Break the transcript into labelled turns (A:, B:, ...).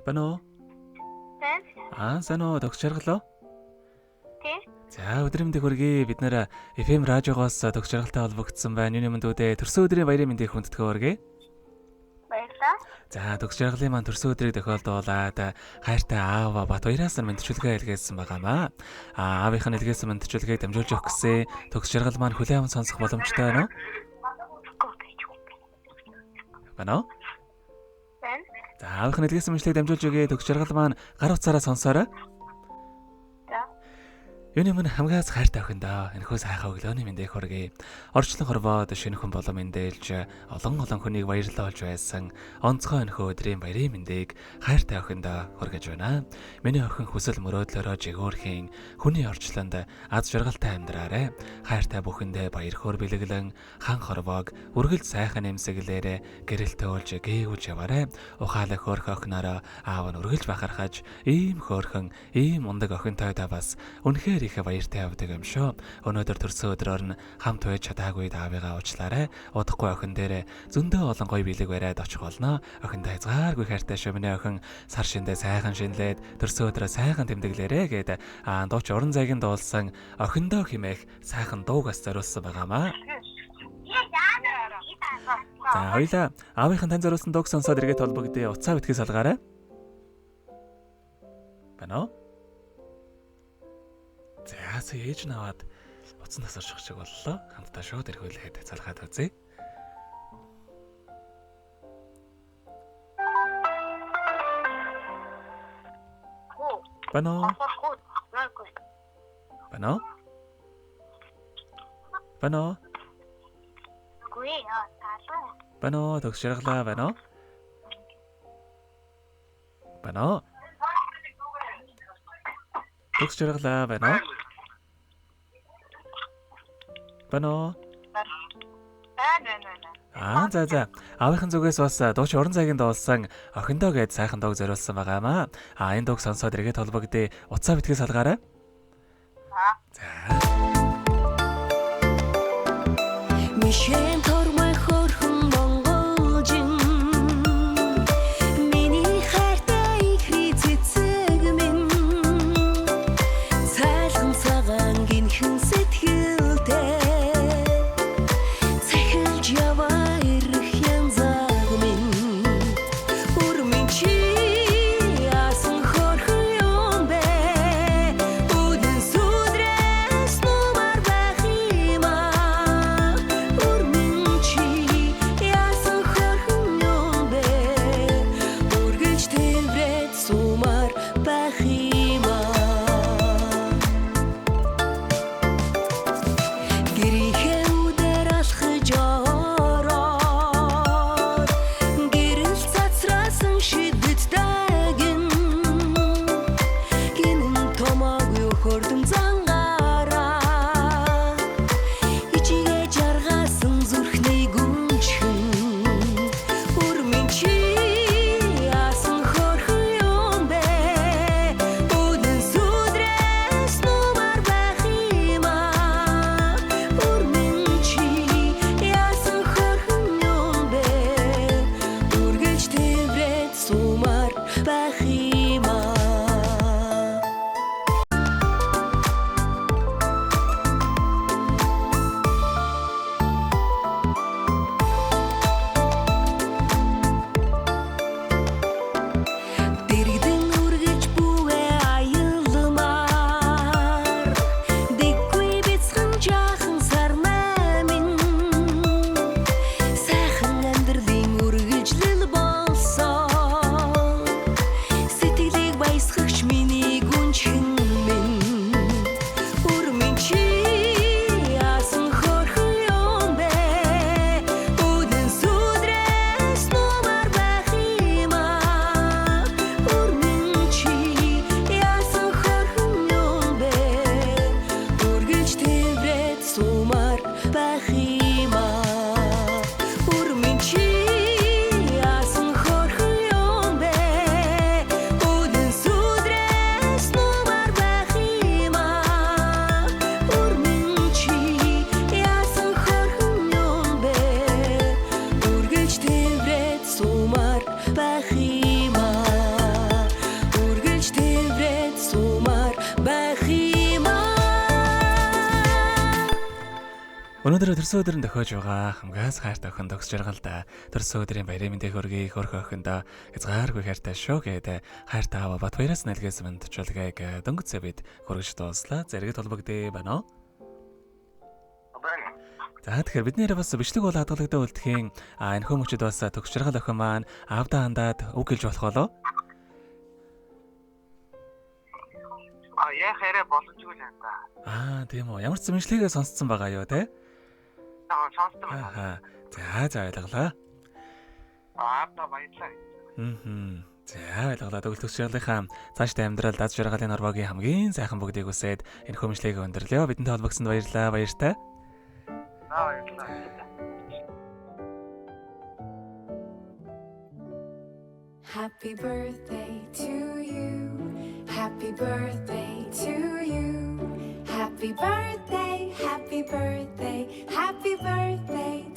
A: Байна уу?
B: Сайн.
A: Аа, сайн уу, төгс жаргалаа?
B: Тий.
A: За, өдрийн мэндийг хүргэе. Бид нэр FM радиогоос төгс жаргалтай холбогдсон байна. Юуны мэнд үдэ төрсөн өдрийн баярын мэндийг хүндэтгэн хүргэе.
B: Баярлалаа.
A: За, төгс жаргалын маань төрсөн өдрийг тохиолдуулаад хайртай аава Бат баяраас нь мэндчилгээ илгээсэн байгаамаа. Аа, аавынх нь илгээсэн мэндчилгээг дамжуулж өгөх гэсэн төгс жаргал маань хүлээн аван сонсох боломжтой байна уу? Байна уу?
B: Сайн.
A: За, аавынх нь илгээсэн мэндчилгээг дамжуулж өгье. Төгс жаргал маань гар утсаараа сонсоорой.
B: За.
A: Юуны өмнө хамгаас хайртай охиндоо энэхүү сайхан өглөөний мэндийг хүргэе. Орчлон хорвоод шинэхэн болон мэндэлж олон олон хүнийг баярлуулж байсан онцгой энэхүү өдрийн баярын мэндийг хайртай охиндоо хүргэж байна. Миний охин хүсэл мөрөөдлөөрөө жигөөрхийн хүний орчлонд аз жаргалтай амьдраарай. Хайртай бүхэндээ баяр хөөр бэлэглэн хан хорвоог үргэлж сайхан нэмсэглээрээ гэрэлтөөлж гээгүүлж яваарай. Ухаалаг хөөрхөн охиноороо аав нь үргэлж бахархаж ийм хөөрхөн ийм мундаг охинтой та бас үнэхээр их баяртай явдаг юм шүү. Өнөөдөр төрсөн өдрөөр нь хамт байж чадаагүй аавыгаа уучлаарай. Удахгүй охин дээрээ зөндөө олон гоё бэлэг бариад очих болно. Охиндоо хязгааргүй хайртай шүү. Миний охин сар шиндээ сайхан шинлээд төрсөн өдрөө сайхан тэмдэглээрэй гээд аа дууч уран зайгийн дуулсан охиндоо химээх сайхан дуугаас зориулсан байгаамаа. За хоёлаа аавынхын тань зориулсан дууг сонсоод эргээд холбогдъё. Уцаа битгий салгаарай. Байна уу? За сая ээж нь аваад утсан тасарчих шиг боллоо. Хамтдаа шууд эргүүлээд залгаад үзье. Байна уу? Байна уу? Байна уу? Байна уу? Төгс жаргалаа байна уу? Байна уу? Төгс жаргалаа байна уу? Байна уу? Аа за за. Аавынхан зүгээс бас дууч уран зайгийн дуулсан охиндоо гээд сайхан дууг зориулсан байгаамаа. Аа энэ дууг сонсоод эргээд холбогдъё. Уцаа битгий салгаарай. За.
C: Мишэн тормой хөрхөн монголжин миний хайртай ихри цэцэг минь цайлган цагаан гинхэн сэтгэлтэй цахилж яваа ирэх янзаг минь өрмөн чи яасан хөрхөн юм бэ үдэн сүдрээс нумар байх юм аа өрмөн
A: Өнөөдөр төрсөн өдөр нь тохиож байгаа хамгаас хайртай охин төгс жаргалда төрсөн өдрийн баярын мэндийг хүргэе. Хөрхө охиндоо хязгааргүй хайртай шүү гэдэг хайртай аваа Бат баяраас нэлгээс мэндчилгээг дөнгөцөө бид хүргэж дууслаа. Зэрэгэд холбогдъё байна уу?
D: Байна.
A: За, тэгэхээр бидний бас бичлэг бол хадгалагдаа үлдэхийн энэ хүмүүчд бас төгс жаргал охин маань аавдаа хандаад үг хэлж болох болов?
D: А яах арай боломжгүй л байна да.
A: Аа, тийм үү. Ямар ч зэмшлэгээ сонсцсон байгаа юу те?
D: Аа, сонсдсон байна.
A: Аа. За, за ойлголоо.
D: Аавда баярлалаа.
A: Мм. За, ойлголоо. Төгөл төгс жаргалынхаа цаашдаа амьдрал аз жаргалын орвоогийн хамгийн сайхан бүгдийг хүсээд энэ хүмүүжлэгийг өндөрлөө. Бидэнтэй холбогдсонд баярлалаа. Баяртай.
D: За, баярлалаа.
C: Happy birthday to you. Happy birthday to you. Happy birthday, happy birthday, happy birthday.